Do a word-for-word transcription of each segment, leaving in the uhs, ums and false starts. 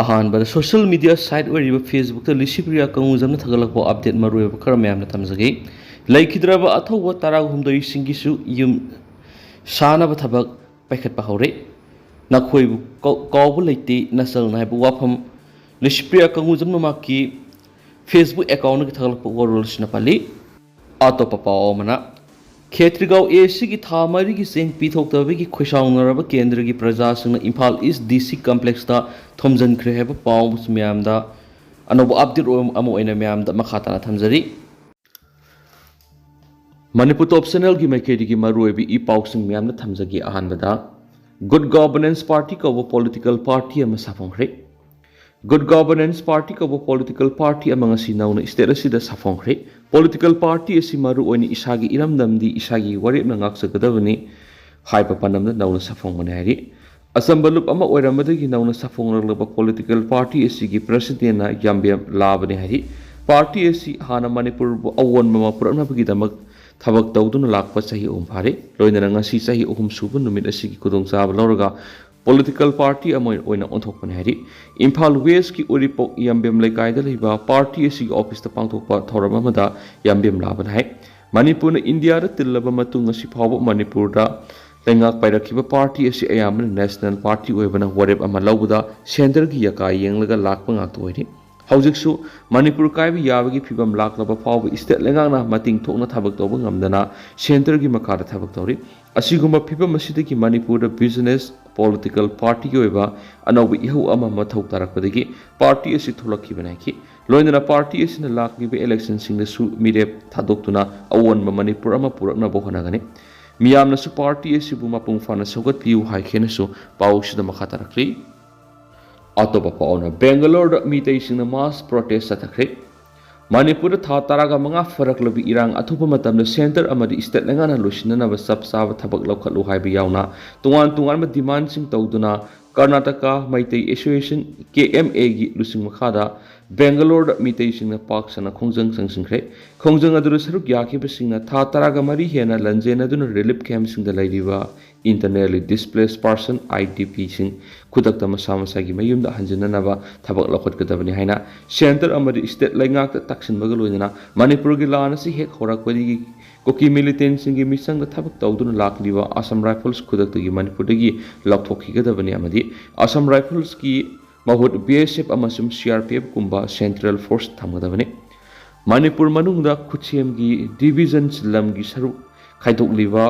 ꯑꯍꯥꯟꯕꯗ social media site ꯑꯣꯏꯔꯤꯕ Facebookꯇ Licypriya ꯀꯪꯉꯨꯖꯝꯅ ꯊꯥꯒꯠꯂꯛꯄ update ꯃꯔꯨꯑꯣꯏꯕ ꯈꯔ ꯃꯌꯥꯝꯅ ꯊꯝꯖꯒꯦ꯫ ꯂꯩꯈꯤꯗ꯭ꯔꯕ ꯑꯊꯧꯕ ꯇꯔꯥꯍꯨꯝꯗꯣꯏꯁꯤꯡꯒꯤꯁꯨ ꯌꯨꯝ ꯁꯥꯅꯕ ꯊꯕꯛ ꯄꯥꯏꯈꯠꯄ ꯍꯧꯔꯦ꯫ ꯅꯈꯣꯏꯕꯨ ꯀꯥꯎ-, ꯀꯥꯎꯕ ꯂꯩꯇꯦ ꯅꯆꯜꯅ ꯍꯥꯏꯕ ꯋꯥꯐꯝ ꯂꯤꯁꯤꯄ꯭ꯔꯤꯌꯥ ꯀꯪꯉꯨꯖꯝꯅ ꯃꯍꯥꯛꯀꯤ Facebook accountꯗꯒꯤ ꯊꯥꯒꯠꯂꯛꯄ ꯋꯥꯔꯣꯜ ꯑꯁꯤꯅ ꯄꯜꯂꯤ꯫ ꯑꯇꯣꯞꯄ ꯄꯥꯎ ꯑꯃꯅ, ꯈꯦꯇ꯭ꯔꯤꯒꯥꯎ ACꯒꯤ ꯊꯥ ꯃꯔꯤꯒꯤ ꯆꯦꯡ ꯄꯤꯊꯣꯛꯇꯕꯒꯤ ꯈꯣꯏꯁꯥꯎꯅꯔꯕ ꯀꯦꯟꯗ꯭ꯔꯒꯤ ꯄ꯭ꯔꯖꯥꯁꯤꯡꯅ ꯏꯝꯐꯥꯜ East DC Complexꯇ ꯊꯣꯝꯖꯤꯟꯈ꯭ꯔꯦ ꯍꯥꯏꯕ ꯄꯥꯎ ꯑꯃꯁꯨ ꯃꯌꯥꯝꯗ ꯑꯅꯧꯕ update ꯑꯃ ꯑꯣꯏꯅ ꯃꯌꯥꯝꯗ ꯃꯈꯥ ꯇꯥꯅ ꯊꯝꯖꯔꯤ꯫ ꯃꯅꯤꯄꯨꯔ Top Channelꯒꯤ ꯃꯥꯏꯀꯩꯗꯒꯤ ꯃꯔꯨꯑꯣꯏꯕ ꯏ ꯄꯥꯎꯁꯤꯡ ꯃꯌꯥꯝꯗ ꯊꯝꯖꯒꯦ꯫ ꯑꯍꯥꯟꯕꯗ, Good Governance Party ꯀꯧꯕ political party ꯑꯃ ꯁꯥꯐꯣꯡꯈ꯭ꯔꯦ꯫ Good Governance Party ꯀꯧꯕ political party ꯑꯃ ꯉꯁꯤ ꯅꯧꯅ state ꯑꯁꯤꯗ ꯁꯥꯐꯣꯡꯈ꯭ꯔꯦ꯫ Political party ꯑꯁꯤ ꯃꯔꯨꯑꯣꯏꯅ ꯏꯁꯥꯒꯤ ꯏꯔꯝꯗꯝꯗꯤ ꯏꯁꯥꯒꯤ ꯋꯥꯔꯦꯞꯅ ꯉꯥꯛꯆꯒꯗꯕꯅꯤ ꯍꯥꯏꯕ ꯄꯥꯟꯗꯝꯗ ꯅꯧꯅ ꯁꯥꯐꯣꯡꯕꯅꯤ ꯍꯥꯏꯔꯤ꯫ ꯑꯆꯝꯕ ꯂꯨꯞ ꯑꯃ ꯑꯣꯏꯔꯝꯕꯗꯒꯤ ꯅꯧꯅ ꯁꯥꯐꯣꯡꯂꯛꯂꯕ political party ꯑꯁꯤꯒꯤ presidentꯅ ꯌꯥꯝꯕꯦꯝ ꯂꯥꯕꯅꯤ ꯍꯥꯏꯔꯤ꯫ Party ꯑꯁꯤ ꯍꯥꯟꯅ ꯃꯅꯤꯄꯨꯔꯕꯨ ꯑꯑꯣꯟꯕ ꯑꯃ ꯄꯨꯔꯛꯅꯕꯒꯤꯗꯃꯛ ꯊꯕꯛ ꯇꯧꯗꯨꯅ ꯂꯥꯛꯄ ꯆꯍꯤ ꯑꯍꯨꯝ ꯐꯥꯔꯦ꯫ ꯂꯣꯏꯅꯅ ꯉꯁꯤ ꯆꯍꯤ ꯑꯍꯨꯝ ꯁꯨꯕ ꯅꯨꯃꯤꯠ ꯑꯁꯤꯒꯤ ꯈꯨꯗꯣꯡꯆꯥꯕ ꯂꯧꯔꯒ political party ꯑꯃ ꯑꯣꯏꯅ ꯑꯣꯟꯊꯣꯛꯄꯅꯤ ꯍꯥꯏꯔꯤ꯫ ꯏꯝꯐꯥꯜ Westꯀꯤ ꯎꯔꯤꯄꯣꯛ ꯌꯥꯝꯕꯦꯝ ꯂꯩꯀꯥꯏꯗ ꯂꯩꯕ party ꯑꯁꯤꯒꯤ officeꯇ ꯄꯥꯡꯊꯣꯛꯄ ꯊꯧꯔꯝ ꯑꯃꯗ ꯌꯥꯝꯕꯦꯝ ꯂꯥꯕꯅ ꯍꯥꯏ, ꯃꯅꯤꯄꯨꯔꯅ ꯏꯟꯗꯤꯌꯥꯗ ꯇꯤꯜꯂꯕ ꯃꯇꯨꯡ ꯉꯁꯤ ꯐꯥꯎꯕ ꯃꯅꯤꯄꯨꯔꯗ ꯂꯩꯉꯥꯛ ꯄꯥꯏꯔꯛꯈꯤꯕ party ꯑꯁꯤ ꯑꯌꯥꯝꯕꯅ national party ꯑꯣꯏꯕꯅ ꯋꯥꯔꯦꯞ ꯑꯃ ꯂꯧꯕꯗ centreꯒꯤ ꯌꯥꯀꯥ ꯌꯦꯡꯂꯒ ꯂꯥꯛꯄ ꯉꯥꯛꯇ ꯑꯣꯏꯔꯤ꯫ ꯍꯧꯖꯤꯛꯁꯨ ꯃꯅꯤꯄꯨꯔ ꯀꯥꯏꯕ ꯌꯥꯕꯒꯤ ꯐꯤꯕꯝ ꯂꯥꯛꯂꯕ ꯐꯥꯎꯕ state ꯂꯩꯉꯥꯛꯅ ꯃꯇꯤꯡ ꯊꯣꯛꯅ ꯊꯕꯛ ꯇꯧꯕ ꯉꯝꯗꯅ centreꯒꯤ ꯃꯈꯥꯗ ꯊꯕꯛ ꯇꯧꯔꯤ꯫ ꯑꯁꯤꯒꯨꯝꯕ ꯐꯤꯕꯝ ꯑꯁꯤꯗꯒꯤ ꯃꯅꯤꯄꯨꯔꯗ business, political partyꯒꯤ ꯑꯣꯏꯕ ꯑꯅꯧꯕ ꯏꯍꯧ ꯑꯃ ꯃꯊꯧ ꯇꯥꯔꯛꯄꯗꯒꯤ party ꯑꯁꯤ ꯊꯣꯛꯂꯛꯈꯤꯕꯅꯤ ꯍꯥꯏꯈꯤ꯫ ꯂꯣꯏꯅꯅ party ꯑꯁꯤꯅ ꯂꯥꯛꯂꯤꯕ electionꯁꯤꯡꯗꯁꯨ ꯃꯤꯔꯦꯞ ꯊꯥꯗꯣꯛꯇꯨꯅ ꯑꯑꯣꯟꯕ ꯃꯅꯤꯄꯨꯔ ꯑꯃ ꯄꯨꯔꯛꯅꯕ ꯍꯣꯠꯅꯒꯅꯤ꯫ ꯃꯤꯌꯥꯝꯅꯁꯨ party ꯑꯁꯤꯕꯨ ꯃꯄꯨꯡ ꯐꯥꯅ ꯁꯧꯒꯠꯄꯤꯌꯨ ꯍꯥꯏꯈꯤꯅꯁꯨ ꯄꯥꯎꯁꯤꯗ ꯃꯈꯥ ꯇꯥꯔꯛꯂꯤ꯫ ꯑꯇꯣꯞꯄ ꯄꯥꯎꯅ, ꯕꯦꯡꯒꯂꯣꯔꯗ ꯃꯤꯇꯩꯁꯤꯡꯅ mass protest ꯆꯠꯊꯈ꯭ꯔꯦ꯫ ꯃꯅꯤꯄꯨꯔꯗ ꯊꯥ ꯇꯔꯥꯒ ꯃꯉꯥ ꯐꯔꯛꯂꯕ ꯏꯔꯥꯡ ꯑꯊꯨꯕ ꯃꯇꯝꯗ centre ꯑꯃꯗꯤ state ꯂꯩꯉꯥꯛꯅ ꯂꯣꯏꯁꯤꯟꯅꯅꯕ ꯆꯞ ꯆꯥꯕ ꯊꯕꯛ ꯂꯧꯈꯠꯂꯨ ꯍꯥꯏꯕ ꯌꯥꯎꯅ ꯇꯣꯉꯥꯟ ꯇꯣꯉꯥꯟꯕ demandꯁꯤꯡ ꯇꯧꯗꯨꯅ Karnataka Meitei Association, KMAꯒꯤ ꯂꯨꯆꯤꯡ ꯃꯈꯥꯗ ꯕꯦꯡꯒꯂꯣꯔꯗ ꯃꯤꯇꯩꯁꯤꯡꯅ ꯄꯥꯛ ꯁꯟꯅ ꯈꯣꯡꯖꯪ ꯆꯪꯁꯤꯟꯈ꯭ꯔꯦ꯫ ꯈꯣꯡꯖꯪ ꯑꯗꯨꯗ ꯁꯔꯨꯛ ꯌꯥꯈꯤꯕꯁꯤꯡꯅ ꯊꯥ ꯇꯔꯥꯒ ꯃꯔꯤ ꯍꯦꯟꯅ ꯂꯟꯖꯦꯟꯅꯗꯨꯅ relief campꯁꯤꯡꯗ ꯂꯩꯔꯤꯕ Internally Displaced Person, I D P ꯁꯤꯡ ꯈꯨꯗꯛꯇ ꯃꯁꯥ ꯃꯁꯥꯒꯤ ꯃꯌꯨꯝꯗ ꯍꯟꯖꯤꯟꯅꯅꯕ ꯊꯕꯛ ꯂꯧꯈꯠꯀꯗꯕꯅꯤ ꯍꯥꯏꯅ centre ꯑꯃꯗꯤ state ꯂꯩꯉꯥꯛꯇ ꯇꯛꯁꯤꯟꯕꯒ ꯂꯣꯏꯅꯅ ꯃꯅꯤꯄꯨꯔꯒꯤ ꯂꯥꯟ ꯑꯁꯤ ꯍꯦꯛ ꯍꯧꯔꯛꯄꯗꯒꯤ ꯀꯨꯀꯤ militantꯁꯤꯡꯒꯤ ꯃꯤꯆꯪꯗ ꯊꯕꯛ ꯇꯧꯗꯨꯅ ꯂꯥꯛꯂꯤꯕ Assam Rifles ꯈꯨꯗꯛꯇꯒꯤ ꯃꯅꯤꯄꯨꯔꯗꯒꯤ ꯂꯧꯊꯣꯛꯈꯤꯒꯗꯕꯅꯤ ꯑꯃꯗꯤ Assam Riflesꯀꯤ ꯃꯍꯨꯠ B S F ꯑꯃꯁꯨꯡ C R P Fꯀꯨꯝꯕ central force ꯊꯝꯒꯗꯕꯅꯤ꯫ ꯃꯅꯤꯄꯨꯔ ꯃꯅꯨꯡꯗ ꯈꯨꯠꯁꯦꯝꯒꯤ divisions ꯂꯝꯒꯤ ꯁꯔꯨꯛ ꯈꯥꯏꯗꯣꯛꯂꯤꯕ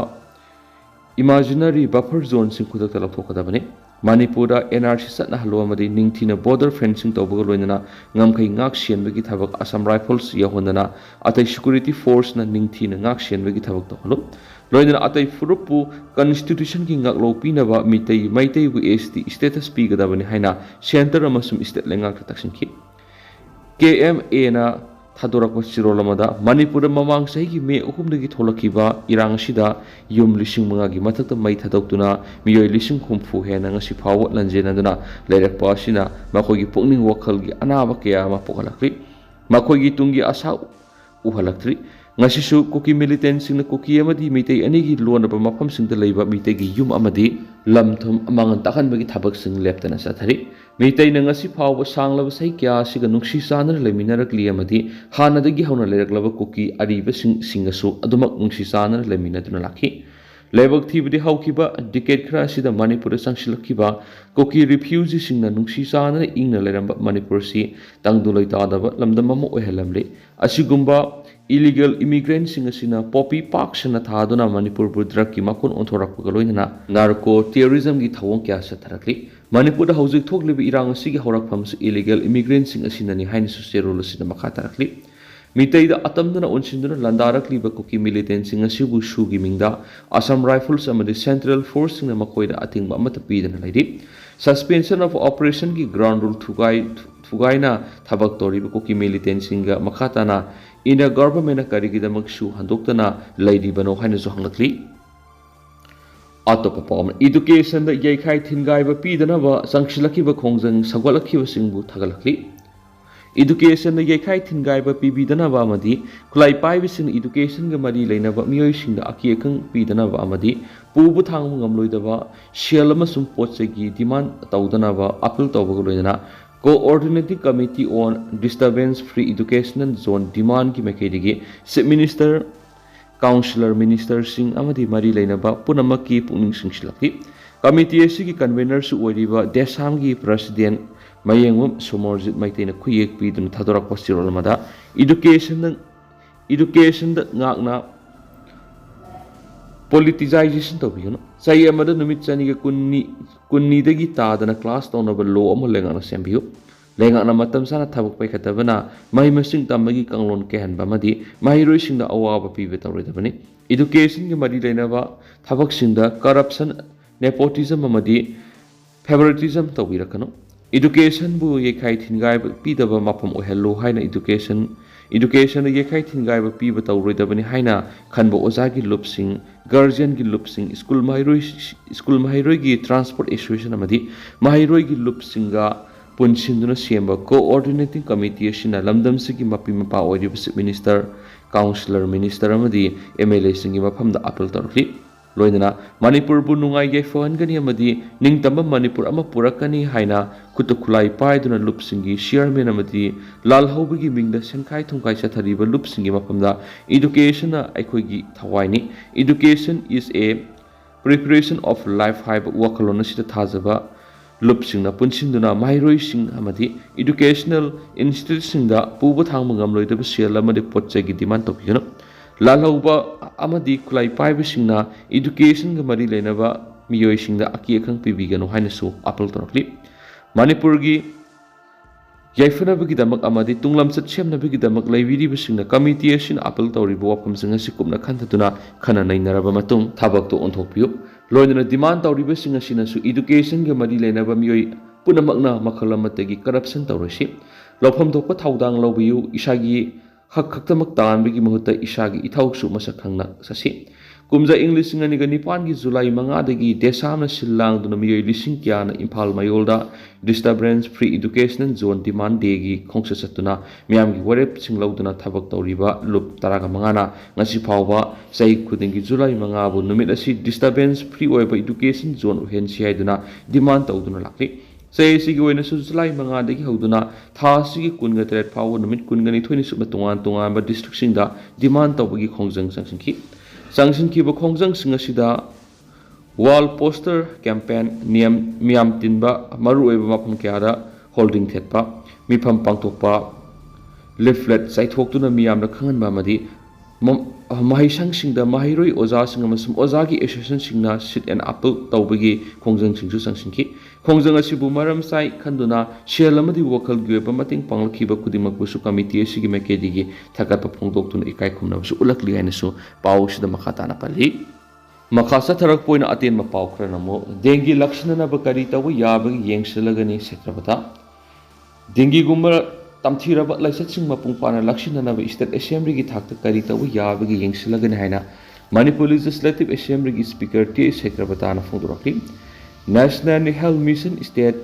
imaginary buffer zoneꯁꯤꯡ ꯈꯨꯗꯛꯇ ꯂꯧꯊꯣꯛꯀꯗꯕꯅꯤ꯫ ꯃꯅꯤꯄꯨꯔꯗ N R C ꯆꯠꯅꯍꯜꯂꯨ ꯑꯃꯗꯤ ꯅꯤꯡꯊꯤꯅ border fencing ꯇꯧꯕꯒ ꯂꯣꯏꯅꯅ ꯉꯝꯈꯩ ꯉꯥꯛ ꯁꯦꯟꯕꯒꯤ ꯊꯕꯛ Assam Rifles ꯌꯥꯎꯍꯟꯗꯅ ꯑꯇꯩ security forceꯅ ꯅꯤꯡꯊꯤꯅ ꯉꯥꯛ ꯁꯦꯟꯕꯒꯤ ꯊꯕꯛ ꯇꯧꯍꯜꯂꯨ꯫ ꯂꯣꯏꯅꯅ ꯑꯇꯩ ꯐꯨꯔꯨꯞꯄꯨ constitutionꯒꯤ ꯉꯥꯛꯂꯧ ꯄꯤꯅꯕ ꯃꯤꯇꯩ, ꯃꯩꯇꯩꯕꯨ S T status ꯄꯤꯒꯗꯕꯅꯤ ꯍꯥꯏꯅ centre ꯑꯃꯁꯨꯡ state ꯂꯩꯉꯥꯛꯇ ꯇꯛꯁꯤꯟꯈꯤ꯫ K M Aꯅ ꯊꯥꯗꯣꯔꯛꯄ ꯆꯦꯔꯣꯜ ꯑꯃꯗ ꯃꯅꯤꯄꯨꯔꯗ ꯃꯃꯥꯡ ꯆꯍꯤꯒꯤ ꯃꯦ ꯑꯍꯨꯝꯗꯒꯤ ꯊꯣꯛꯂꯛꯈꯤꯕ ꯏꯔꯥꯡ ꯑꯁꯤꯗ ꯌꯨꯝ ꯂꯤꯁꯤꯡ ꯃꯉꯥꯒꯤ ꯃꯊꯛꯇ ꯃꯩ ꯊꯥꯗꯣꯛꯇꯨꯅ ꯃꯤꯑꯣꯏ ꯂꯤꯁꯤꯡ ꯍꯨꯝꯐꯨ ꯍꯦꯟꯅ ꯉꯁꯤ ꯐꯥꯎꯕ ꯂꯟꯖꯦꯟꯅꯗꯨꯅ ꯂꯩꯔꯛꯄ ꯑꯁꯤꯅ ꯃꯈꯣꯏꯒꯤ ꯄꯨꯛꯅꯤꯡ ꯋꯥꯈꯜꯒꯤ ꯑꯅꯥꯕ ꯀꯌꯥ ꯑꯃ ꯄꯣꯛꯍꯜꯂꯛꯂꯤ꯫ ꯃꯈꯣꯏꯒꯤ ꯇꯨꯡꯒꯤ ꯑꯁꯥ ꯎꯍꯜꯂꯛꯇ꯭ꯔꯤ꯫ ꯉꯁꯤꯁꯨ ꯀꯨꯀꯤ militantꯁꯤꯡꯅ ꯀꯨꯀꯤ ꯑꯃꯗꯤ ꯃꯤꯇꯩ ꯑꯅꯤꯒꯤ ꯂꯣꯟꯅꯕ ꯃꯐꯝꯁꯤꯡꯗ ꯂꯩꯕ ꯃꯤꯇꯩꯒꯤ ꯌꯨꯝ ꯑꯃꯗꯤ ꯂꯝ ꯊꯨꯝ ꯑꯃꯥꯡ ꯇꯥꯛꯍꯟꯕꯒꯤ ꯊꯕꯛꯁꯤꯡ ꯂꯦꯞꯇꯅ ꯆꯠꯊꯔꯤ꯫ ꯃꯤꯇꯩꯅ ꯉꯁꯤ ꯐꯥꯎꯕ ꯁꯥꯡꯂꯕ ꯆꯍꯤ ꯀꯌꯥ ꯑꯁꯤꯒ ꯅꯨꯡꯁꯤ ꯆꯥꯟꯅꯅ ꯂꯩꯃꯤꯟꯅꯔꯛꯂꯤ ꯑꯃꯗꯤ ꯍꯥꯟꯅꯗꯒꯤ ꯍꯧꯅ ꯂꯩꯔꯛꯂꯕ ꯀꯨꯀꯤ ꯑꯔꯤꯕꯁꯤꯡ, ꯁꯤꯡꯒꯁꯨ ꯑꯗꯨꯃꯛ ꯅꯨꯡꯁꯤ ꯆꯥꯟꯅꯅ ꯂꯩꯃꯤꯟꯅꯗꯨꯅ ꯂꯥꯛꯈꯤ꯫ ꯂꯥꯏꯕꯛ ꯊꯤꯕꯗꯤ ꯍꯧꯈꯤꯕ decade ꯈꯔ ꯑꯁꯤꯗ ꯃꯅꯤꯄꯨꯔꯗ ꯆꯪꯁꯤꯜꯂꯛꯈꯤꯕ ꯀꯨꯀꯤ refugeeꯁꯤꯡꯅ ꯅꯨꯡꯁꯤ ꯆꯥꯟꯅꯅ ꯏꯪꯅ ꯂꯩꯔꯝꯕ ꯃꯅꯤꯄꯨꯔꯁꯤ ꯇꯪꯗꯨ ꯂꯩꯇꯥꯗꯕ ꯂꯝꯗꯝ ꯑꯃ ꯑꯣꯏꯍꯜꯂꯝꯂꯤ꯫ ꯑꯁꯤꯒꯨꯝꯕ illegal immigrantꯁꯤꯡ ꯑꯁꯤꯅ poppy ꯄꯥꯛ ꯁꯟꯅ ꯊꯥꯗꯨꯅ ꯃꯅꯤꯄꯨꯔꯕꯨ drugꯀꯤ ꯃꯀꯣꯟ ꯑꯣꯟꯊꯣꯔꯛꯄꯒ ꯂꯣꯏꯅꯅ narco terrorismꯒꯤ ꯊꯧꯑꯣꯡ ꯀꯌꯥ ꯆꯠꯊꯔꯛꯂꯤ꯫ ꯃꯅꯤꯄꯨꯔꯗ ꯍꯧꯖꯤꯛ ꯊꯣꯛꯂꯤꯕ ꯏꯔꯥꯡ ꯑꯁꯤꯒꯤ ꯍꯧꯔꯛꯐꯝꯁꯨ illegal immigrantꯁꯤꯡ ꯑꯁꯤꯅꯅꯤ ꯍꯥꯏꯅꯁꯨ ꯆꯦꯔꯣꯜ ꯑꯁꯤꯗ ꯃꯈꯥ ꯇꯥꯔꯛꯂꯤ꯫ ꯃꯤꯇꯩꯗ ꯑꯇꯝꯗꯨꯅ ꯑꯣꯟꯁꯤꯟꯗꯨꯅ ꯂꯥꯟꯗꯥꯔꯛꯂꯤꯕ ꯀꯨꯀꯤ militantꯁꯤꯡ ꯑꯁꯤꯕꯨ ꯁꯨꯒꯤ ꯃꯤꯡꯗ Assam Rifles ꯑꯃꯗꯤ central forceꯁꯤꯡꯅ ꯃꯈꯣꯏꯗ ꯑꯊꯤꯡꯕ ꯑꯃꯠꯇ ꯄꯤꯗꯅ ꯂꯩꯔꯤ꯫ Suspension of operationꯒꯤ ground rule ꯊꯨꯒꯥꯏ-, ꯊꯨꯒꯥꯏꯅ ꯊꯕꯛ ꯇꯧꯔꯤꯕ ꯀꯨꯀꯤ militantꯁꯤꯡꯒ ꯃꯈꯥ ꯇꯥꯅ India governmentꯅ ꯀꯔꯤꯒꯤꯗꯃꯛ ꯁꯨ ꯍꯟꯗꯣꯛꯇꯅ ꯂꯩꯔꯤꯕꯅꯣ ꯍꯥꯏꯅꯁꯨ ꯍꯪꯂꯛꯂꯤ꯫ ꯑꯇꯣꯞꯄ ꯄꯥꯎ ꯑꯃ, educationꯗ ꯌꯩꯈꯥꯏ ꯊꯤꯟꯒꯥꯏꯕ ꯄꯤꯗꯅꯕ ꯆꯪꯁꯤꯜꯂꯛꯈꯤꯕ ꯈꯣꯡꯖꯪ ꯁꯧꯒꯠꯂꯛꯈꯤꯕꯁꯤꯡꯕꯨ ꯊꯥꯒꯠꯂꯛꯂꯤ꯫ Educationꯗ ꯌꯩꯈꯥꯏ ꯊꯤꯟꯒꯥꯏꯕ ꯄꯤꯕꯤꯗꯅꯕ ꯑꯃꯗꯤ ꯈꯨꯠꯂꯥꯏ ꯄꯥꯏꯕꯁꯤꯡꯅ educationꯒ ꯃꯔꯤ ꯂꯩꯅꯕ ꯃꯤꯑꯣꯏꯁꯤꯡꯗ ꯑꯀꯤ ꯑꯈꯪ ꯄꯤꯗꯅꯕ ꯑꯃꯗꯤ ꯄꯨꯕ ꯊꯥꯡꯕ ꯉꯝꯂꯣꯏꯗꯕ ꯁꯦꯜ ꯑꯃꯁꯨꯡ ꯄꯣꯠ ꯆꯩꯒꯤ demand ꯇꯧꯗꯅꯕ appeal ꯇꯧꯕꯒ ꯂꯣꯏꯅꯅ Coordinating Committee on Disturbance Free Educational Zone demandꯒꯤ ꯃꯥꯏꯀꯩꯗꯒꯤ Chief Minister, Councillor, Ministerꯁꯤꯡ ꯑꯃꯗꯤ ꯃꯔꯤ ꯂꯩꯅꯕ ꯄꯨꯝꯅꯃꯛꯀꯤ ꯄꯨꯛꯅꯤꯡ ꯆꯤꯡꯁꯤꯜꯂꯛꯈꯤ꯫ Committee ꯑꯁꯤꯒꯤ convenerꯁꯨ ꯑꯣꯏꯔꯤꯕ ꯗꯦꯁꯥꯝꯒꯤ President ꯃꯌꯦꯡꯕꯝ ꯁꯣꯃꯣꯔꯖꯤꯠ ꯃꯩꯇꯩꯅ ꯈꯨꯌꯦꯛ ꯄꯤꯗꯨꯅ ꯊꯥꯗꯣꯔꯛꯄ ꯆꯦꯔꯣꯜ ꯑꯃꯗ educationꯗ educationꯗ ꯉꯥꯛꯅ politicization ꯇꯧꯕꯤꯒꯅꯨ꯫ ꯆꯍꯤ ꯑꯃꯗ ꯅꯨꯃꯤꯠ ꯆꯅꯤꯒ ꯀꯨꯟꯅꯤ, ꯀꯨꯟꯅꯤꯗꯒꯤ ꯇꯥꯗꯅ class ꯇꯧꯅꯕ law ꯑꯃ ꯂꯩꯉꯥꯛꯅ ꯁꯦꯝꯕꯤꯌꯨ꯫ ꯂꯩꯉꯥꯛꯅ ꯃꯇꯝ ꯆꯥꯅ ꯊꯕꯛ ꯄꯥꯏꯈꯠꯇꯕꯅ ꯃꯍꯩ ꯃꯁꯤꯡ ꯇꯝꯕꯒꯤ ꯀꯥꯡꯂꯣꯟ ꯀꯥꯏꯍꯟꯕ ꯑꯃꯗꯤ ꯃꯍꯩꯔꯣꯏꯁꯤꯡꯗ ꯑꯋꯥꯕ ꯄꯤꯕ ꯇꯧꯔꯣꯏꯗꯕꯅꯤ꯫ Educationꯒꯤ ꯃꯔꯤ ꯂꯩꯅꯕ ꯊꯕꯛꯁꯤꯡꯗ corruption, nepotism ꯑꯃꯗꯤ favoritism ꯇꯧꯕꯤꯔꯛꯀꯅꯨ꯫ Educationꯕꯨ ꯌꯩꯈꯥꯏ ꯊꯤꯟꯒꯥꯏꯕ ꯄꯤꯗꯕ ꯃꯐꯝ ꯑꯣꯏꯍꯜꯂꯨ ꯍꯥꯏꯅ education, educationꯗ ꯌꯩꯈꯥꯏ ꯊꯤꯟꯒꯥꯏꯕ ꯄꯤꯕ ꯇꯧꯔꯣꯏꯗꯕꯅꯤ ꯍꯥꯏꯅ ꯈꯟꯕ ꯑꯣꯖꯥꯒꯤ ꯂꯨꯞꯁꯤꯡ, guardianꯒꯤ ꯂꯨꯞꯁꯤꯡ, school ꯃꯍꯩꯔꯣꯏ, school ꯃꯍꯩꯔꯣꯏꯒꯤ transport association ꯑꯃꯗꯤ ꯃꯍꯩꯔꯣꯏꯒꯤ ꯂꯨꯞꯁꯤꯡꯒ ꯄꯨꯟꯁꯤꯟꯗꯨꯅ ꯁꯦꯝꯕ Coordinating Committee ꯑꯁꯤꯅ ꯂꯝꯗꯝꯁꯤꯒꯤ ꯃꯄꯤ ꯃꯄꯥ ꯑꯣꯏꯔꯤꯕ Chief Minister, Councillor, Minister ꯑꯃꯗꯤ MLAꯁꯤꯡꯒꯤ ꯃꯐꯝꯗ appeal ꯇꯧꯔꯛꯂꯤ꯫ ꯂꯣꯏꯅꯅ ꯃꯅꯤꯄꯨꯔꯕꯨ ꯅꯨꯡꯉꯥꯏ ꯌꯥꯏꯐꯍꯟꯒꯅꯤ ꯑꯃꯗꯤ ꯅꯤꯡꯇꯝꯕ ꯃꯅꯤꯄꯨꯔ ꯑꯃ ꯄꯨꯔꯛꯀꯅꯤ ꯍꯥꯏꯅ ꯈꯨꯠꯇ ꯈꯨꯠꯂꯥꯏ ꯄꯥꯏꯗꯨꯅ ꯂꯨꯞꯁꯤꯡꯒꯤ chairman ꯑꯃꯗꯤ ꯂꯥꯜꯍꯧꯕꯒꯤ ꯃꯤꯡꯗ ꯁꯦꯟꯈꯥꯏ ꯊꯨꯝꯈꯥꯏ ꯆꯠꯊꯔꯤꯕ ꯂꯨꯞꯁꯤꯡꯒꯤ ꯃꯐꯝꯗ educationꯅ ꯑꯩꯈꯣꯏꯒꯤ ꯊꯋꯥꯏꯅꯤ꯫ Education is a preparation of life ꯍꯥꯏꯕ ꯋꯥꯈꯜꯂꯣꯟ ꯑꯁꯤꯗ ꯊꯥꯖꯕ ꯂꯨꯞꯁꯤꯡꯅ ꯄꯨꯟꯁꯤꯟꯗꯨꯅ ꯃꯍꯩꯔꯣꯏꯁꯤꯡ ꯑꯃꯗꯤ educational instituteꯁꯤꯡꯗ ꯄꯨꯕ ꯊꯥꯡꯕ ꯉꯝꯂꯣꯏꯗꯕ ꯁꯦꯜ ꯑꯃꯗꯤ ꯄꯣꯠ ꯆꯩꯒꯤ demand ꯇꯧꯕꯤꯒꯅꯨ꯫ ꯂꯥꯜꯍꯧꯕ ꯑꯃꯗꯤ ꯈꯨꯠꯂꯥꯏ ꯄꯥꯏꯕꯁꯤꯡꯅ educationꯒ ꯃꯔꯤ ꯂꯩꯅꯕ ꯃꯤꯑꯣꯏꯁꯤꯡꯗ ꯑꯀꯤ ꯑꯈꯪ ꯄꯤꯕꯤꯒꯅꯨ ꯍꯥꯏꯅꯁꯨ appeal ꯇꯧꯔꯛꯂꯤ꯫ ꯃꯅꯤꯄꯨꯔꯒꯤ ꯌꯥꯏꯐꯅꯕꯒꯤꯗꯃꯛ ꯑꯃꯗꯤ ꯇꯨꯡꯂꯝꯆꯠ ꯁꯦꯝꯅꯕꯒꯤꯗꯃꯛ ꯂꯩꯕꯤꯔꯤꯕꯁꯤꯡꯅ committee ꯑꯁꯤꯅ appeal ꯇꯧꯔꯤꯕ ꯋꯥꯐꯝꯁꯤꯡ ꯑꯁꯤ ꯀꯨꯞꯅ ꯈꯟꯊꯗꯨꯅ ꯈꯟꯅ ꯅꯩꯅꯔꯕ ꯃꯇꯨꯡ ꯊꯕꯛꯇꯨ ꯑꯣꯟꯊꯣꯛꯄꯤꯌꯨ꯫ ꯂꯣꯏꯅꯅ demand ꯇꯧꯔꯤꯕꯁꯤꯡ ꯑꯁꯤꯅꯁꯨ educationꯒ ꯃꯔꯤ ꯂꯩꯅꯕ ꯃꯤꯑꯣꯏ ꯄꯨꯝꯅꯃꯛꯅ ꯃꯈꯜ ꯑꯃꯠꯇꯒꯤ corruption ꯇꯧꯔꯣꯏꯁꯤ꯫ ꯂꯧꯐꯝ ꯊꯣꯛꯄ ꯊꯧꯗꯥꯡ ꯂꯧꯕꯤꯌꯨ꯫ ꯏꯁꯥꯒꯤ ꯍꯛ ꯈꯛꯇꯃꯛ ꯇꯥꯟꯕꯒꯤ ꯃꯍꯨꯠꯇ ꯏꯁꯥꯒꯤ ꯏꯊꯧꯁꯨ ꯃꯁꯛ ꯈꯪꯅ ꯆꯠꯁꯤ꯫ ꯀꯨꯝꯖꯥ ꯏꯪ ꯂꯤꯁꯤꯡ ꯑꯅꯤꯒ ꯅꯤꯄꯥꯟꯒꯤ ꯖꯨꯂꯥꯏ ꯃꯉꯥꯗꯒꯤ ꯗꯦꯁꯥꯝꯅ ꯁꯤꯜ ꯂꯥꯡꯗꯨꯅ ꯃꯤꯑꯣꯏ ꯂꯤꯁꯤꯡ ꯀꯌꯥꯅ Imphal ꯃꯌꯣꯜꯗ Disturbance Free Educational Zone Demand Dayꯒꯤ ꯈꯣꯡꯆꯠ ꯆꯠꯇꯨꯅ ꯃꯤꯌꯥꯝꯒꯤ ꯋꯥꯔꯦꯞꯁꯤꯡ ꯂꯧꯗꯨꯅ ꯊꯕꯛ ꯇꯧꯔꯤꯕ ꯂꯨꯞ ꯇꯔꯥꯒ ꯃꯉꯥꯅ ꯉꯁꯤ ꯐꯥꯎꯕ ꯆꯍꯤ ꯈꯨꯗꯤꯡꯒꯤ ꯖꯨꯂꯥꯏ ꯃꯉꯥꯕꯨ ꯅꯨꯃꯤꯠ ꯑꯁꯤ disturbance free ꯑꯣꯏꯕ education zone ꯑꯣꯏꯍꯟꯁꯤ ꯍꯥꯏꯗꯨꯅ demand ꯇꯧꯗꯨꯅ ꯂꯥꯛꯂꯤ꯫ ꯆꯍꯤ ꯑꯁꯤꯒꯤ ꯑꯣꯏꯅꯁꯨ ꯖꯨꯂꯥꯏ ꯃꯉꯥꯗꯒꯤ ꯍꯧꯗꯨꯅ ꯊꯥ ꯑꯁꯤꯒꯤ ꯀꯨꯟꯒ ꯇꯔꯦꯠ ꯐꯥꯎꯕ ꯅꯨꯃꯤꯠ ꯀꯨꯟꯒ ꯅꯤꯊꯣꯏꯅꯤ ꯁꯨꯞꯅ ꯇꯣꯉꯥꯟ ꯇꯣꯉꯥꯟꯕ districtꯁꯤꯡꯗ demand ꯇꯧꯕꯒꯤ ꯈꯣꯡꯖꯪ ꯆꯪꯁꯤꯟꯈꯤ꯫ ꯆꯪꯁꯤꯟꯈꯤꯕ ꯈꯣꯡꯖꯪꯁꯤꯡ ꯑꯁꯤꯗ wall poster campaign, ꯃꯤꯌꯥꯝ, ꯃꯤꯌꯥꯝ ꯇꯤꯟꯕ ꯃꯔꯨꯑꯣꯏꯕ ꯃꯐꯝ ꯀꯌꯥꯗ hoarding ꯊꯦꯠꯄ, ꯃꯤꯐꯝ ꯄꯥꯡꯊꯣꯛꯄ, leaflet ꯆꯥꯏꯊꯣꯛꯇꯨꯅ ꯃꯤꯌꯥꯝꯗ ꯈꯪꯍꯟꯕ ꯑꯃꯗꯤ ꯃ-, ꯃꯍꯩꯁꯪꯁꯤꯡꯗ ꯃꯍꯩꯔꯣꯏ ꯑꯣꯖꯥꯁꯤꯡ ꯑꯃꯁꯨꯡ ꯑꯣꯖꯥꯒꯤ associationꯁꯤꯡꯅ sit and appeal ꯇꯧꯕꯒꯤ ꯈꯣꯡꯖꯪꯁꯤꯡꯁꯨ ꯆꯪꯁꯤꯟꯈꯤ꯫ ꯈꯣꯡꯖꯪ ꯑꯁꯤꯕꯨ ꯃꯔꯝ ꯆꯥꯏ ꯈꯟꯗꯨꯅ ꯁꯦꯜ ꯑꯃꯗꯤ ꯋꯥꯈꯜꯒꯤ ꯑꯣꯏꯕ ꯃꯇꯦꯡ ꯄꯥꯡꯂꯛꯈꯤꯕ ꯈꯨꯗꯤꯡꯃꯛꯄꯨꯁꯨ committee ꯑꯁꯤꯒꯤ ꯃꯥꯏꯀꯩꯗꯒꯤ ꯊꯥꯒꯠꯄ ꯐꯣꯡꯗꯣꯛꯇꯨꯅ ꯏꯀꯥꯏ ꯈꯨꯝꯅꯕꯁꯨ ꯎꯠꯂꯛꯂꯤ ꯍꯥꯏꯅꯁꯨ ꯄꯥꯎ ꯑꯁꯤꯗ ꯃꯈꯥ ꯇꯥꯅ ꯄꯜꯂꯤ꯫ ꯃꯈꯥ ꯆꯠꯊꯔꯛꯄ ꯑꯣꯏꯅ ꯑꯇꯦꯟꯕ ꯄꯥꯎ ꯈꯔꯅ ꯑꯃꯨꯛ dengue ꯂꯥꯛꯁꯤꯟꯅꯅꯕ ꯀꯔꯤ ꯇꯧꯕ ꯌꯥꯕꯒꯦ ꯌꯦꯡꯁꯤꯜꯂꯒꯅꯤ ꯁꯦꯇ꯭ꯔꯄꯇꯥ꯫ Dengueꯒꯨꯝꯕ ꯇꯝꯊꯤꯔꯕ ꯂꯥꯏꯆꯠꯁꯤꯡ ꯃꯄꯨꯡ ꯐꯥꯅ ꯂꯥꯛꯁꯤꯟꯅꯅꯕ state assemblyꯒꯤ ꯊꯥꯛꯇ ꯀꯔꯤ ꯇꯧꯕ ꯌꯥꯕꯒꯦ ꯌꯦꯡꯁꯤꯜꯂꯒꯅꯤ ꯍꯥꯏꯅ ꯃꯅꯤꯄꯨꯔ Legislative Assemblyꯒꯤ speaker ꯇꯤ ꯑꯩꯆ ꯁꯇ꯭ꯌꯄ꯭ꯔꯇꯥꯅ ꯐꯣꯡꯗꯣꯔꯛꯂꯤ꯫ National Health Mission, state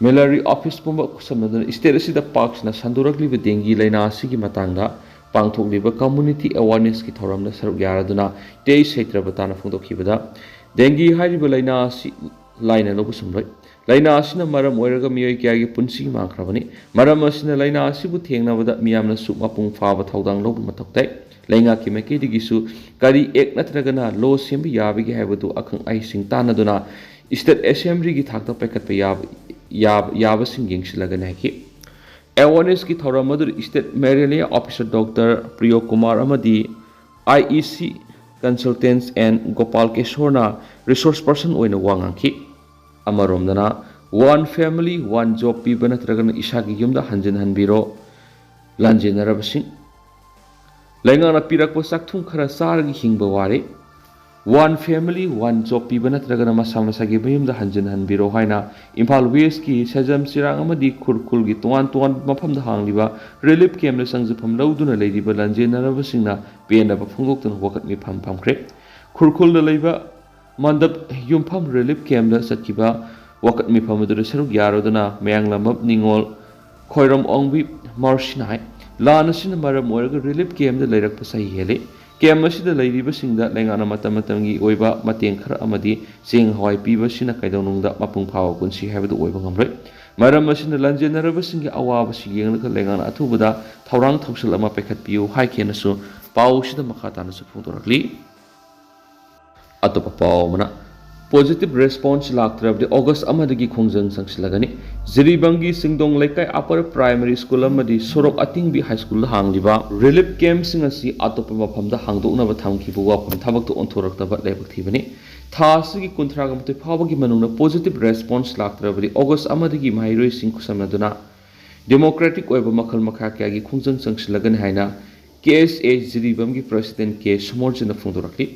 malaria office ꯄꯨꯝꯕ ꯈꯨꯠꯁꯝꯅꯗꯨꯅ state ꯑꯁꯤꯗ ꯄꯥꯛ ꯁꯟꯅ ꯁꯟꯗꯣꯔꯛꯂꯤꯕ dengue ꯂꯥꯏꯅꯥ ꯑꯁꯤꯒꯤ ꯃꯇꯥꯡꯗ ꯄꯥꯡꯊꯣꯛꯂꯤꯕ community awarenessꯀꯤ ꯊꯧꯔꯝꯗ ꯁꯔꯨꯛ ꯌꯥꯔꯗꯨꯅ ꯇꯤ ꯑꯩꯆ ꯁꯇ꯭ꯌꯄ꯭ꯔꯇꯥꯅ ꯐꯣꯡꯗꯣꯛꯈꯤꯕꯗ, dengue ꯍꯥꯏꯔꯤꯕ ꯂꯥꯏꯅꯥ ꯑꯁꯤ ꯂꯥꯏꯅ ꯂꯧꯕ ꯁꯨꯝꯂꯣꯏ꯫ ꯂꯥꯏꯅꯥ ꯑꯁꯤꯅ ꯃꯔꯝ ꯑꯣꯏꯔꯒ ꯃꯤꯑꯣꯏ ꯀꯌꯥꯒꯤ ꯄꯨꯟꯁꯤ ꯃꯥꯡꯈ꯭ꯔꯕꯅꯤ꯫ ꯃꯔꯝ ꯑꯁꯤꯅ ꯂꯥꯏꯅꯥ ꯑꯁꯤꯕꯨ ꯊꯦꯡꯅꯕꯗ ꯃꯤꯌꯥꯝꯅꯁꯨ ꯃꯄꯨꯡ ꯐꯥꯕ ꯊꯧꯗꯥꯡ ꯂꯧꯕ ꯃꯊꯧ ꯇꯥꯏ꯫ ꯂꯩꯉꯥꯛꯀꯤ ꯃꯥꯏꯀꯩꯗꯒꯤꯁꯨ ꯀꯔꯤ act ꯅꯠꯇ꯭ꯔꯒꯅ law ꯁꯦꯝꯕ ꯌꯥꯕꯒꯦ ꯍꯥꯏꯕꯗꯨ ꯑꯈꯪ ꯑꯍꯩꯁꯤꯡ ꯇꯥꯟꯅꯗꯨꯅ state assemblyꯒꯤ ꯊꯥꯛꯇ ꯄꯥꯏꯈꯠꯄ ꯌꯥꯕ, ꯌꯥꯕ, ꯌꯥꯕꯁꯤꯡ ꯌꯦꯡꯁꯤꯜꯂꯒꯅꯤ ꯍꯥꯏꯈꯤ꯫ Awarenessꯀꯤ ꯊꯧꯔꯝ ꯑꯗꯨꯗ state malaria officer Doctor ꯄ꯭ꯔꯤꯌꯣ Kumar ꯑꯃꯗꯤ I E C consultants and Gopal ꯀꯦꯁꯣꯔꯅ resource person ꯑꯣꯏꯅ ꯋꯥ ꯉꯥꯡꯈꯤ꯫ ꯑꯃꯔꯣꯝꯗꯅ One Family One Job ꯄꯤꯕ ꯅꯠꯇ꯭ꯔꯒꯅ ꯏꯁꯥꯒꯤ ꯌꯨꯝꯗ ꯍꯟꯖꯤꯟ ꯍꯟꯕꯤꯔꯣ ꯂꯥꯟꯖꯦꯟꯅꯔꯕꯁꯤꯡ꯫ ꯂꯩꯉꯥꯛꯅ ꯄꯤꯔꯛꯄ ꯆꯥꯛꯊꯨꯡ ꯈꯔ ꯆꯥꯔꯒ ꯍꯤꯡꯕ ꯋꯥꯔꯦ꯫ One Family One Job ꯄꯤꯕ ꯅꯠꯇ꯭ꯔꯒꯅ ꯃꯁꯥ ꯃꯁꯥꯒꯤ ꯃꯌꯨꯝꯗ ꯍꯟꯖꯤꯟ ꯍꯟꯕꯤꯔꯣ ꯍꯥꯏꯅ ꯏꯝꯐꯥꯜ ꯋꯦꯁꯀꯤ ꯁꯦꯖꯝ, ꯆꯤꯔꯥꯡ ꯑꯃꯗꯤ ꯈꯨꯔꯈꯨꯜꯒꯤ ꯇꯣꯉꯥꯟ ꯇꯣꯉꯥꯟꯕ ꯃꯐꯝꯗ ꯍꯥꯡꯂꯤꯕ ꯔꯤꯂꯤꯐ ꯀꯦꯝꯞꯇ ꯆꯪꯖꯐꯝ ꯂꯧꯗꯨꯅ ꯂꯩꯔꯤꯕ ꯂꯥꯟꯖꯦꯟꯅꯔꯕꯁꯤꯡꯅ ꯄꯦꯟꯗꯕ ꯐꯣꯡꯗꯣꯛꯇꯨꯅ ꯋꯥꯀꯠ ꯃꯤꯐꯝ ꯐꯝꯈ꯭ꯔꯦ꯫ ꯈꯨꯔꯈꯨꯜꯗ ꯂꯩꯕ ꯃꯟꯗꯞ ꯌꯨꯝꯐꯝ ꯔꯤꯂꯤꯐ ꯀꯦꯝꯞꯇ ꯆꯠꯈꯤꯕ ꯋꯥꯀꯠ ꯃꯤꯐꯝ ꯑꯗꯨꯗ ꯁꯔꯨꯛ ꯌꯥꯔꯨꯗꯨꯅ ꯃꯌꯥꯡꯂꯝꯕꯝ ꯅꯤꯉꯣꯜ, ꯈꯣꯏꯔꯝ ꯑꯣꯡꯕꯤ ꯃꯥꯔꯁꯤꯅ ꯍꯥꯏ, ꯂꯥꯟ ꯑꯁꯤꯅ ꯃꯔꯝ ꯑꯣꯏꯔꯒ ꯔꯤꯂꯤꯐ ꯀꯦꯝꯞꯇ ꯂꯩꯔꯛꯄ ꯆꯍꯤ ꯍꯦꯜꯂꯤ꯫ ꯀꯦꯝꯞ ꯑꯁꯤꯗ ꯂꯩꯔꯤꯕꯁꯤꯡꯗ ꯂꯩꯉꯥꯛꯅ ꯃꯇꯝ ꯃꯇꯝꯒꯤ ꯑꯣꯏꯕ ꯃꯇꯦꯡ ꯈꯔ ꯑꯃꯗꯤ ꯆꯦꯡ ꯍꯋꯥꯏ ꯄꯤꯕꯁꯤꯅ ꯀꯩꯗꯧꯅꯨꯡꯗ ꯃꯄꯨꯡ ꯐꯥꯕ ꯄꯨꯟꯁꯤ ꯍꯥꯏꯕꯗꯨ ꯑꯣꯏꯕ ꯉꯝꯂꯣꯏ꯫ ꯃꯔꯝ ꯑꯁꯤꯅ ꯂꯥꯟꯖꯦꯟꯅꯔꯕꯁꯤꯡꯒꯤ ꯑꯋꯥꯕꯁꯤ ꯌꯦꯡꯂꯒ ꯂꯩꯉꯥꯛꯅ ꯑꯊꯨꯕꯗ ꯊꯧꯔꯥꯡ ꯊꯧꯁꯤꯜ ꯑꯃ ꯄꯥꯏꯈꯠꯄꯤꯌꯨ ꯍꯥꯏꯈꯤꯅꯁꯨ ꯄꯥꯎꯁꯤꯗ ꯃꯈꯥ ꯇꯥꯅꯁꯨ ꯐꯣꯡꯗꯣꯔꯛꯂꯤ꯫ ꯑꯇꯣꯞꯄ ꯄꯥꯎ ꯑꯃꯅ, ꯄꯣꯖꯤꯇꯤꯚ ꯔꯦꯁꯄꯣꯟꯁ ꯂꯥꯛꯇ꯭ꯔꯕꯗꯤ ꯑꯣꯒꯁ ꯑꯃꯗꯒꯤ ꯈꯣꯡꯖꯪ ꯆꯪꯁꯤꯜꯂꯒꯅꯤ꯫ ꯖꯤꯔꯤꯕꯥꯝꯒꯤ ꯆꯤꯡꯗꯣꯡ ꯂꯩꯀꯥꯏ ꯑꯄꯔ ꯄ꯭ꯔꯥꯏꯃꯔꯤ ꯁ꯭ꯀꯨꯜ ꯑꯃꯗꯤ ꯁꯣꯔꯣꯛ ꯑꯇꯤꯡꯕꯤ ꯍꯥꯏ ꯁ꯭ꯀꯨꯜꯗ ꯍꯥꯡꯂꯤꯕ ꯔꯤꯂꯤꯐ ꯀꯦꯝꯞꯁꯤꯡ ꯑꯁꯤ ꯑꯇꯣꯞꯄ ꯃꯐꯝꯗ ꯍꯥꯡꯗꯣꯛꯅꯕ ꯊꯝꯈꯤꯕ ꯋꯥꯐꯝ ꯊꯕꯛꯇ ꯑꯣꯟꯊꯣꯔꯛꯇꯕ ꯂꯥꯏꯕꯛ ꯊꯤꯕꯅꯤ꯫ ꯊꯥ ꯑꯁꯤꯒꯤ ꯀꯨꯟꯊ꯭ꯔꯥꯒ ꯃꯥꯊꯣꯏ ꯐꯥꯎꯕꯒꯤ ꯃꯅꯨꯡꯗ ꯄꯣꯖꯤꯇꯤꯚ ꯔꯦꯁꯄꯣꯟꯁ ꯂꯥꯛꯇ꯭ꯔꯕꯗꯤ ꯑꯣꯒꯁ ꯑꯃꯗꯒꯤ ꯃꯍꯩꯔꯣꯏꯁꯤꯡ ꯈꯨꯠꯁꯝꯅꯗꯨꯅ ꯗꯦꯃꯣꯀ꯭ꯔꯦꯇꯤꯛ ꯑꯣꯏꯕ ꯃꯈꯜ ꯃꯈꯥ ꯀꯌꯥꯒꯤ ꯈꯣꯡꯖꯪ ꯆꯪꯁꯤꯜꯂꯒꯅꯤ ꯍꯥꯏꯅ ꯀꯦ ꯑꯦꯁ ꯑꯦ ꯖꯤꯔꯤꯕꯥꯝꯒꯤ ꯄ꯭ꯔꯁꯤꯗꯦꯟ ꯀꯦ ꯁꯣꯃꯣꯔꯖꯤꯅ ꯐꯣꯡꯗꯣꯔꯛꯂꯤ꯫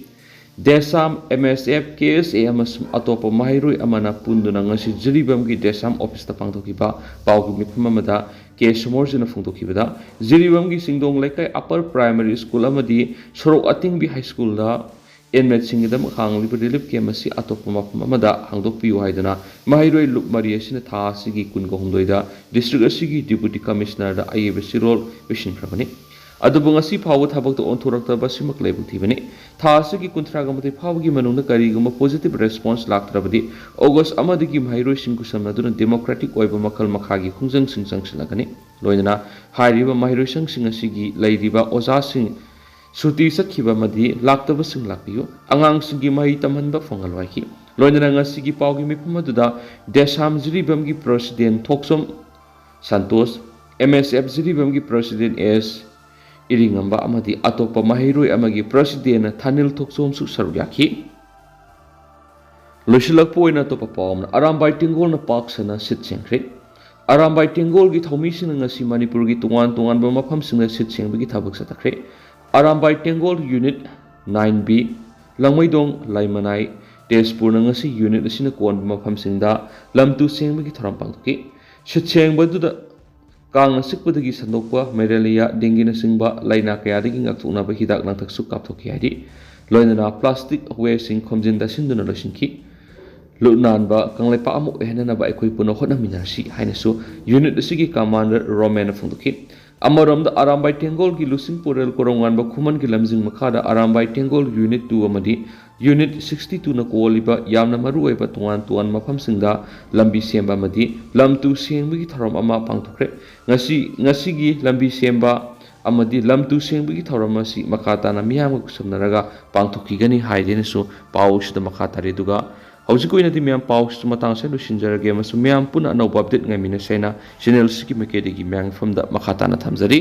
ꯗꯦꯁꯥꯝ, ꯑꯦꯝ ꯑꯦꯁ ꯑꯦꯐ, ꯀꯦ ꯑꯦꯁ ꯑꯦ ꯑꯃꯁꯨꯡ ꯑꯇꯣꯞꯄ ꯃꯍꯩꯔꯣꯏ ꯑꯃꯅ ꯄꯨꯟꯗꯨꯅ ꯉꯁꯤ ꯖꯤꯔꯤꯕꯥꯝꯒꯤ ꯗꯦꯁꯥꯝ ꯑꯣꯐꯤꯁꯇ ꯄꯥꯡꯊꯣꯛꯈꯤꯕ ꯄꯥꯎꯒꯤ ꯃꯤꯐꯝ ꯑꯃꯗ ꯀꯦ ꯁꯣꯃꯣꯔꯖꯤꯅ ꯐꯣꯡꯗꯣꯛꯈꯤꯕꯗ, ꯖꯤꯔꯤꯕꯥꯝꯒꯤ ꯆꯤꯡꯗꯣꯡ ꯂꯩꯀꯥꯏ ꯑꯄꯔ ꯄ꯭ꯔꯥꯏꯃꯔꯤ ꯁ꯭ꯀꯨꯜ ꯑꯃꯗꯤ ꯁꯣꯔꯣꯛ ꯑꯇꯤꯡꯕꯤ ꯍꯥꯏ ꯁ꯭ꯀꯨꯜꯗ ꯏꯟꯃꯦꯠꯁꯤꯡꯒꯤꯗꯃꯛ ꯍꯥꯡꯂꯤꯕ ꯔꯤꯂꯤꯐ ꯀꯦꯝꯞ ꯑꯁꯤ ꯑꯇꯣꯞꯄ ꯃꯐꯝ ꯑꯃꯗ ꯍꯥꯡꯗꯣꯛꯄꯤꯌꯨ ꯍꯥꯏꯗꯨꯅ ꯃꯍꯩꯔꯣꯏ ꯂꯨꯞ ꯃꯔꯤ ꯑꯁꯤꯅ ꯊꯥ ꯑꯁꯤꯒꯤ ꯀꯨꯟꯒ ꯍꯨꯝꯗꯣꯏꯗ ꯗꯤꯁꯇ꯭ꯔꯤꯛ ꯑꯁꯤꯒꯤ ꯗꯤꯄꯨꯇꯤ ꯀꯃꯤꯁꯅꯔꯗ ꯑꯏꯕ ꯆꯦꯔꯣꯜ ꯄꯤꯁꯤꯟꯈ꯭ꯔꯕꯅꯤ꯫ ꯑꯗꯨꯕꯨ ꯉꯁꯤ ꯐꯥꯎꯕ ꯊꯕꯛꯇ ꯑꯣꯟꯊꯣꯔꯛꯇꯕ ꯑꯁꯤꯃꯛ ꯂꯥꯏꯕꯛ ꯊꯤꯕꯅꯤ꯫ ꯊꯥ ꯑꯁꯤꯒꯤ ꯀꯨꯟꯊ꯭ꯔꯥꯒ ꯃꯥꯊꯣꯏ ꯐꯥꯎꯕꯒꯤ ꯃꯅꯨꯡꯗ ꯀꯔꯤꯒꯨꯝꯕ ꯄꯣꯖꯤꯇꯤꯚ ꯔꯦꯁꯄꯣꯟꯁ ꯂꯥꯛꯇ꯭ꯔꯕꯗꯤ ꯑꯣꯒꯁ ꯑꯃꯗꯒꯤ ꯃꯍꯩꯔꯣꯏꯁꯤꯡ ꯈꯨꯠꯁꯝꯅꯗꯨꯅ ꯗꯦꯃꯣꯀ꯭ꯔꯦꯇꯤꯛ ꯑꯣꯏꯕ ꯃꯈꯜ ꯃꯈꯥꯒꯤ ꯈꯣꯡꯖꯪꯁꯤꯡ ꯆꯪꯁꯤꯜꯂꯛꯀꯅꯤ꯫ ꯂꯣꯏꯅꯅ ꯍꯥꯏꯔꯤꯕ ꯃꯍꯩꯔꯣꯏꯁꯪꯁꯤꯡ ꯑꯁꯤꯒꯤ ꯂꯩꯔꯤꯕ ꯑꯣꯖꯥꯁꯤꯡ ꯁꯨꯇꯤ ꯆꯠꯈꯤꯕ ꯑꯃꯗꯤ ꯂꯥꯛꯇꯕꯁꯤꯡ ꯂꯥꯛꯄꯤꯌꯨ꯫ ꯑꯉꯥꯡꯁꯤꯡꯒꯤ ꯃꯍꯩ ꯇꯝꯍꯟꯕ ꯐꯪꯍꯜꯂꯣ ꯍꯥꯏꯈꯤ꯫ ꯂꯣꯏꯅꯅ ꯉꯁꯤꯒꯤ ꯄꯥꯎꯒꯤ ꯃꯤꯐꯝ ꯑꯗꯨꯗ ꯗꯦꯁꯥꯝ ꯖꯤꯔꯤꯕꯥꯝꯒꯤ ꯄ꯭ꯔꯁꯤꯗꯦꯟ ꯊꯣꯛꯆꯣꯝ ꯁꯟꯇꯣꯁ, ꯑꯦꯝ ꯑꯦꯁ ꯑꯦꯐ ꯖꯤꯔꯤꯕꯥꯝꯒꯤ ꯄ꯭ꯔꯁꯤꯗꯦꯟ ꯑꯦꯁ ꯏꯔꯤꯉꯝꯕ ꯑꯃꯗꯤ ꯑꯇꯣꯞꯄ ꯃꯍꯩꯔꯣꯏ ꯑꯃꯒꯤ ꯄ꯭ꯔꯁꯤꯗꯦꯟ ꯊꯥꯅꯤꯜ ꯊꯣꯛꯆꯣꯝꯁꯨ ꯁꯔꯨꯛ ꯌꯥꯈꯤ꯫ ꯂꯣꯏꯁꯤꯜꯂꯛꯄ ꯑꯣꯏꯅ ꯑꯇꯣꯞꯄ ꯄꯥꯎ ꯑꯃꯅ, ꯑꯔꯥꯝꯕꯥꯏ ꯇꯦꯡꯒꯣꯜꯅ ꯄꯥꯛ ꯁꯟꯅ ꯁꯤꯠ ꯁꯦꯡꯈ꯭ꯔꯦ꯫ ꯑꯔꯥꯝꯕꯥꯏ ꯇꯦꯡꯒꯣꯜꯒꯤ ꯊꯧꯃꯤꯁꯤꯡꯅ ꯉꯁꯤ ꯃꯅꯤꯄꯨꯔꯒꯤ ꯇꯣꯉꯥꯟ ꯇꯣꯉꯥꯟꯕ ꯃꯐꯝꯁꯤꯡꯗ ꯁꯤꯠ ꯁꯦꯡꯕꯒꯤ ꯊꯕꯛ ꯆꯠꯊꯈ꯭ꯔꯦ꯫ ꯑꯔꯥꯝꯕꯥꯏ ꯇꯦꯡꯒꯣꯜ ꯌꯨꯅꯤꯠ ꯅꯥꯏꯟ ꯕꯤ, ꯂꯥꯡꯃꯩꯗꯣꯡ, ꯂꯥꯏꯃꯅꯥꯏ, ꯇꯦꯖꯄꯨꯔꯅ ꯉꯁꯤ ꯌꯨꯅꯤꯠ ꯑꯁꯤꯅ ꯀꯣꯟꯕ ꯃꯐꯝꯁꯤꯡꯗ ꯂꯝ ꯇꯨ ꯁꯦꯡꯕꯒꯤ ꯊꯧꯔꯝ ꯄꯥꯡꯊꯣꯛꯈꯤ꯫ ꯁꯤꯠ ꯁꯦꯡꯕꯗꯨꯗ ꯀꯥꯡꯅ ꯆꯤꯛꯄꯗꯒꯤ ꯁꯟꯗꯣꯛꯄ ꯃꯦꯂꯦꯔꯤꯌꯥ, ꯗꯦꯡꯒꯤꯅꯆꯤꯡꯕ ꯂꯥꯏꯅꯥ ꯀꯌꯥꯗꯒꯤ ꯉꯥꯛꯊꯣꯛꯅꯕ ꯍꯤꯗꯥꯛ ꯂꯥꯡꯊꯛꯁꯨ ꯀꯥꯞꯊꯣꯛꯈꯤ ꯍꯥꯏꯔꯤ꯫ ꯂꯣꯏꯅꯅ plastic wasteꯁꯤꯡ ꯈꯣꯝꯖꯤꯟ ꯇꯥꯁꯤꯟꯗꯨꯅ ꯂꯣꯏꯁꯤꯟꯈꯤ꯫ ꯂꯨ ꯅꯥꯟꯕ ꯀꯪꯂꯩꯄꯥꯛ ꯑꯃ ꯑꯣꯏꯍꯟꯅꯅꯕ ꯑꯩꯈꯣꯏ ꯄꯨꯟꯅ ꯍꯣꯠꯅꯃꯤꯟꯅꯔꯁꯤ ꯍꯥꯏꯅꯁꯨ ꯌꯨꯅꯤꯠ ꯑꯁꯤꯒꯤ ꯀꯃꯥꯟꯗꯔ ꯔꯣꯃꯦꯟꯅ ꯐꯣꯡꯗꯣꯛꯈꯤ꯫ ꯑꯃꯔꯣꯝꯗ ꯑꯔꯥꯝꯕꯥꯏ ꯇꯦꯡꯒꯣꯜꯒꯤ ꯂꯨꯆꯤꯡ ꯄꯨꯔꯦꯜ ꯀꯣꯔꯧꯉꯥꯟꯕ ꯈꯨꯃꯟꯒꯤ ꯂꯝꯖꯤꯡ ꯃꯈꯥꯗ ꯑꯔꯥꯝꯕꯥꯏ ꯇꯦꯡꯒꯣꯜ ꯌꯨꯅꯤꯠ ꯇꯨ ꯑꯃꯗꯤ ꯌꯨꯅꯤꯠ ꯁꯤꯛꯁꯇꯤ ꯇꯨꯅ ꯀꯣꯜꯂꯤꯕ ꯌꯥꯝꯅ ꯃꯔꯨꯑꯣꯏꯕ ꯇꯣꯉꯥꯟ ꯇꯣꯉꯥꯟꯕ ꯃꯐꯝꯁꯤꯡꯗ ꯂꯝꯕꯤ ꯁꯦꯝꯕ ꯑꯃꯗꯤ ꯂꯝ ꯇꯨ ꯁꯦꯡꯕꯒꯤ ꯊꯧꯔꯝ ꯑꯃ ꯄꯥꯡꯊꯣꯛꯈ꯭ꯔꯦ꯫ ꯉꯁꯤ, ꯉꯁꯤꯒꯤ ꯂꯝꯕꯤ ꯁꯦꯝꯕ ꯑꯃꯗꯤ ꯂꯝ ꯇꯨ ꯁꯦꯡꯕꯒꯤ ꯊꯧꯔꯝ ꯑꯁꯤ ꯃꯈꯥ ꯇꯥꯅ ꯃꯤꯌꯥꯝꯒ ꯈꯨꯠꯁꯝꯅꯔꯒ ꯄꯥꯡꯊꯣꯛꯈꯤꯒꯅꯤ ꯍꯥꯏꯗꯦꯅꯁꯨ ꯄꯥꯎ ꯑꯁꯤꯗ ꯃꯈꯥ ꯇꯥꯔꯤ꯫ ꯑꯗꯨꯒ ꯍꯧꯖꯤꯛꯀꯤ ꯑꯣꯏꯅꯗꯤ ꯃꯌꯥꯝ ꯄꯥꯎꯁꯤꯁꯨ ꯃꯇꯥꯡ ꯑꯁꯤꯗ ꯂꯣꯏꯁꯤꯟꯖꯔꯒꯦ ꯑꯃꯁꯨꯡ ꯃꯌꯥꯝ ꯄꯨꯟꯅ ꯑꯅꯧꯕ update ꯉꯥꯏꯃꯤꯟꯅꯁꯦ ꯍꯥꯏꯅ channel ꯑꯁꯤꯒꯤ ꯃꯥꯏꯀꯩꯗꯒꯤ ꯃꯌꯥꯝꯒꯤ ꯃꯐꯝꯗ ꯃꯈꯥ ꯇꯥꯅ ꯊꯝꯖꯔꯤ꯫